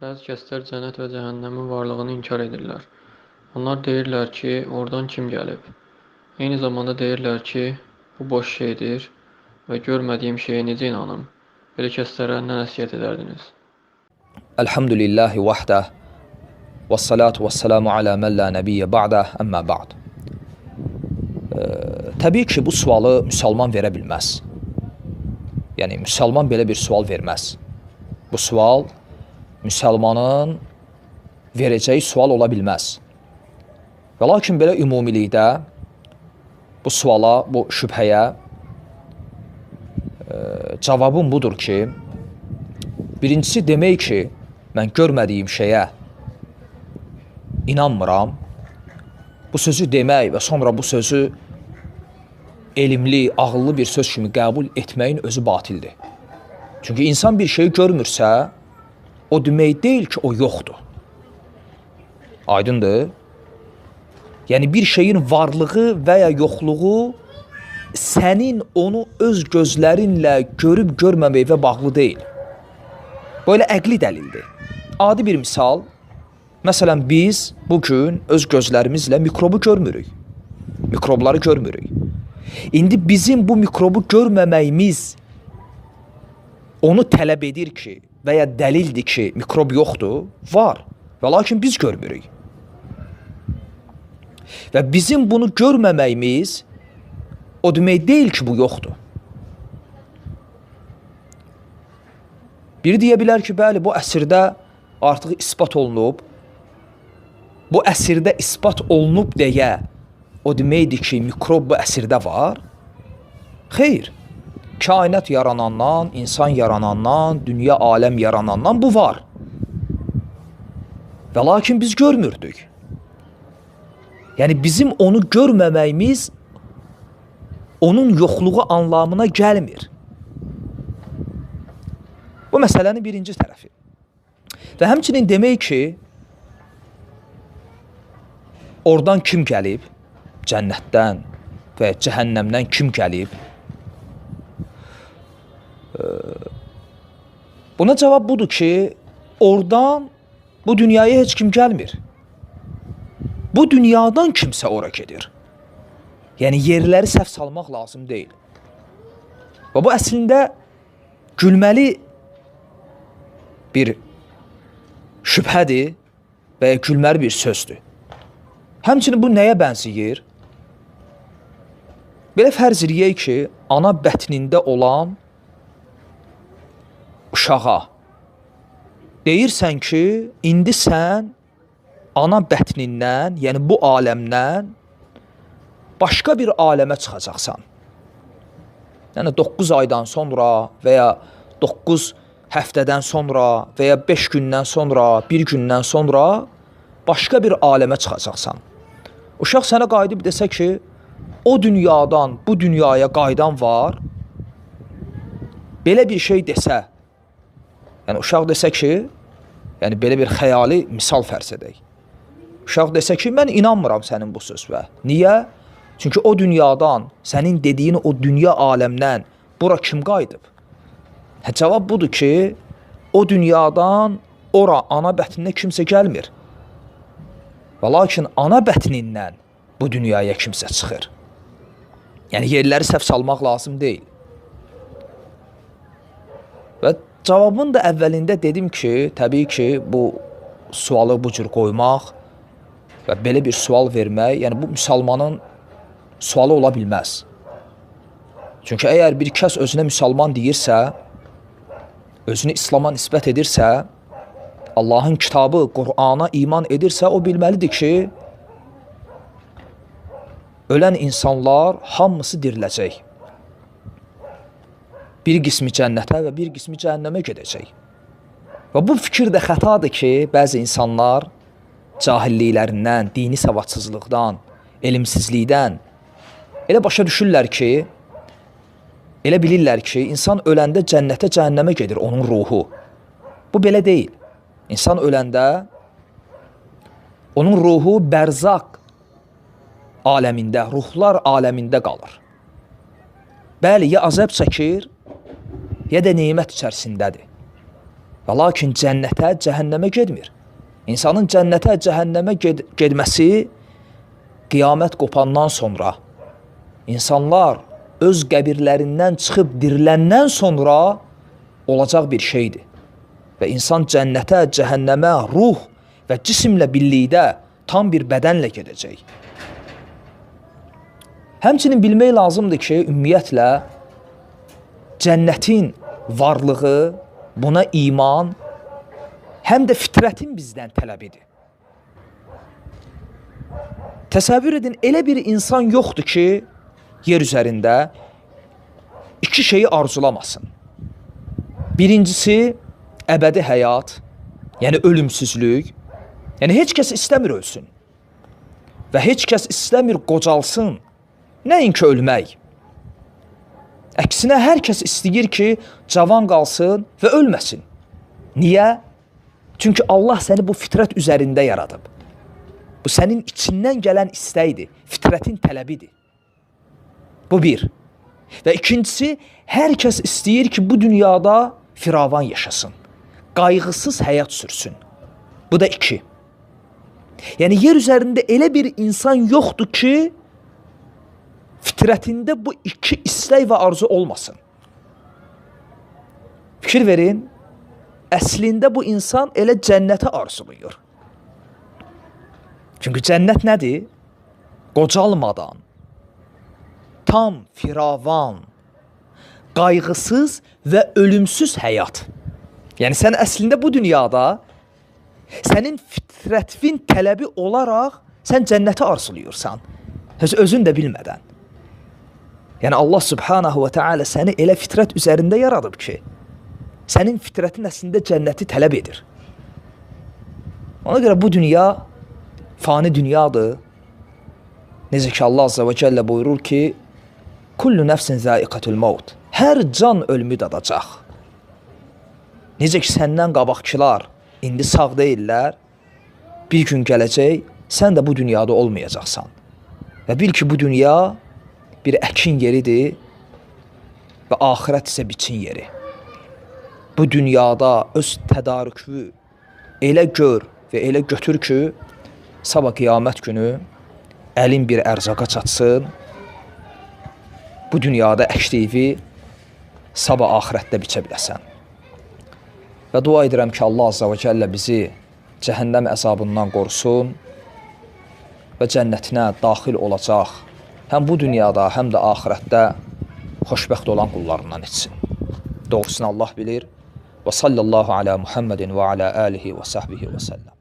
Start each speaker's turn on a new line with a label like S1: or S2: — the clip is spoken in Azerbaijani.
S1: Bəzi kəslər cənnət və cəhənnəmin varlığını inkar edirlər. Onlar deyirlər ki, oradan kim gəlib? Eyni zamanda deyirlər ki, bu boş şeydir və görmədiyim şeyə necə inanım? Belə kəslərə nə nəsihət edərdiniz?
S2: Elhamdülillahi vahdah və salatu və selamu alə mən la nəbiyyə ba'dah, əmmə ba'd. Təbii ki, bu sualı müsəlman verə bilməz. Yəni, müsəlman belə bir sual verməz. Bu sual müsəlmanın verəcəyi sual ola bilməz. Və lakin belə ümumilikdə bu suala, bu şübhəyə cavabım budur ki, birincisi demək ki, mən görmədiyim şeyə inanmıram. Bu sözü demək və sonra bu sözü elmli, ağıllı bir söz kimi qəbul etməyin özü batildir. Çünki insan bir şeyi görmürsə, o demək deyil ki, o yoxdur. Aydındır? Yəni, bir şeyin varlığı və ya yoxluğu sənin onu öz gözlərinlə görüb görməməklə bağlı deyil. Böyle əqli dəlildir. Adi bir misal, məsələn, biz bugün öz gözlərimizlə mikrobu görmürük. Mikrobları görmürük. İndi bizim bu mikrobu görməməyimiz onu tələb edir ki, və ya dəlildir ki, mikrob yoxdur, var. Və lakin biz görmürük. Və bizim bunu görməməyimiz o demək deyil ki, bu yoxdur. Biri deyə bilər ki, bəli, bu əsrdə artıq isbat olunub, bu əsrdə isbat olunub deyə o deməkdir ki, mikrob bu əsrdə var. Xeyr, kainat yaranandan, insan yaranandan, dünya, aləm yaranandan bu var. Və lakin biz görmürdük. Yəni, bizim onu görməməyimiz onun yoxluğu anlamına gəlmir. Bu məsələnin birinci tərəfi. Və həmçinin demək ki, oradan kim gəlib? Cənnətdən və cəhənnəmdən kim gəlib? Buna cavab budur ki, oradan bu dünyaya heç kim gəlmir. Bu dünyadan kimsə ora gedir. Yəni, yerləri səhv salmaq lazım deyil. Və bu əslində gülməli bir şübhədir və ya gülməli bir sözdür. Həmçinin bu nəyə bənzəyir? Belə fərz eləyək ki, ana bətnində olan uşağa deyirsən ki, indi sən ana bətnindən, yəni bu aləmdən başqa bir aləmə çıxacaqsan. Yəni 9 aydan sonra və ya 9 həftədən sonra və ya 5 gündən sonra, 1 gündən sonra başqa bir aləmə çıxacaqsan. Uşaq sənə qayıdıb desə ki, o dünyadan bu dünyaya qayıdan var, belə bir şey desə, yəni uşaq desə ki, yəni belə bir xəyali misal fərz edək. Uşaq desə ki, mən inanmıram sənin bu sözvə. Niyə? Çünki o dünyadan, sənin dediyin o dünya aləmdən bura kim qayıdıb? Cavab budur ki, o dünyadan ora ana bətninə kimsə gəlmir. Və lakin ana bətnindən bu dünyaya kimsə çıxır. Yəni, yerləri səhv salmaq lazım deyil. Və cavabın da əvvəlində dedim ki, təbii ki, bu sualı bu cür qoymaq və belə bir sual vermək, yəni bu müsəlmanın sualı ola bilməz. Çünki əgər bir kəs özünə müsəlman deyirsə, özünü İslama nisbət edirsə, Allahın kitabı, Qur'ana iman edirsə, o bilməlidir ki, ölən insanlar hamısı diriləcək. Bir qismi cənnətə və bir qismi cəhənnəmə gedəcək. Və bu fikir də xətadır ki, bəzi insanlar cahilliklərindən, dini savadsızlıqdan, elmsizlikdən elə başa düşürlər ki, elə bilirlər ki, insan öləndə cənnətə, cəhənnəmə gedir onun ruhu. Bu belə deyil. İnsan öləndə onun ruhu bərzaq aləmində, ruhlar aləmində qalır. Bəli, ya əzab çəkir, ya da nemət içərisindədir. Və lakin cənnətə, cəhənnəmə getmir. İnsanın cənnətə, cəhənnəmə gedməsi qiyamət qopandan sonra, insanlar öz qəbirlərindən çıxıb diriləndən sonra olacaq bir şeydir. Və insan cənnətə, cəhənnəmə, ruh və cisimlə birlikdə tam bir bədənlə gedəcək. Həmçinin bilmək lazımdır ki, ümumiyyətlə cənnətin varlığı, buna iman, həm də fitrətin bizdən tələbidir. Təsəvvür edin, elə bir insan yoxdur ki, yer üzərində iki şeyi arzulamasın. Birincisi, əbədi həyat, yəni ölümsüzlük. Yəni heç kəs istəmir ölsün və heç kəs istəmir qocalsın, nəinki ölmək. Əksinə, hər kəs istəyir ki, cavan qalsın və ölməsin. Niyə? Çünki Allah səni bu fitrət üzərində yaradıb. Bu sənin içindən gələn istəkdir, fitrətin tələbidir. Bu bir. Və ikincisi, hər kəs istəyir ki, bu dünyada firavan yaşasın, qayğısız həyat sürsün. Bu da iki. Yəni yer üzərində elə bir insan yoxdur ki, fitrətində bu iki istək və arzu olmasın. Fikir verin, əslində bu insan elə cənnəti arzulayır. Çünki cənnət nədir? Qocalmadan, tam firavan, qayğısız və ölümsüz həyat. Yəni sən əslində bu dünyada sənin fitrətin tələbi olaraq sən cənnəti arzulayırsan. Heç özün də bilmədən. Yəni Allah Subhanahu və Teala səni elə fitrət üzərində yaradıb ki, sənin fitrətin əslində cənnəti tələb edir. Ona görə bu dünya fani dünyadır. Necə ki Allah Azza və Cəllə buyurur ki, Kullu nəfsin zəiqətul maut. Hər can ölümü dadacaq. Necə ki səndən qabaqçılar indi sağ deyillər, bir gün gələcək, sən də bu dünyada olmayacaqsan. Və bil ki, bu dünya bir əkin yeridir və axirət isə biçin yeri. Bu dünyada öz tədarükü elə gör və elə götür ki, sabah qiyamət günü əlin bir ərzaqa çatsın, bu dünyada əkdiyi sabah axirətdə biçə biləsən. Və dua edirəm ki, Allah Azza və Cəllə bizi cəhənnəm əzabından qorusun və cənnətinə daxil olacaq, həm bu dünyada, həm də axirətdə xoşbəxt olan qullarından etsin. Doğrusunu Allah bilir. Və sallallahu alə Muhammedin və alə alihi və səhbihi və səlləm.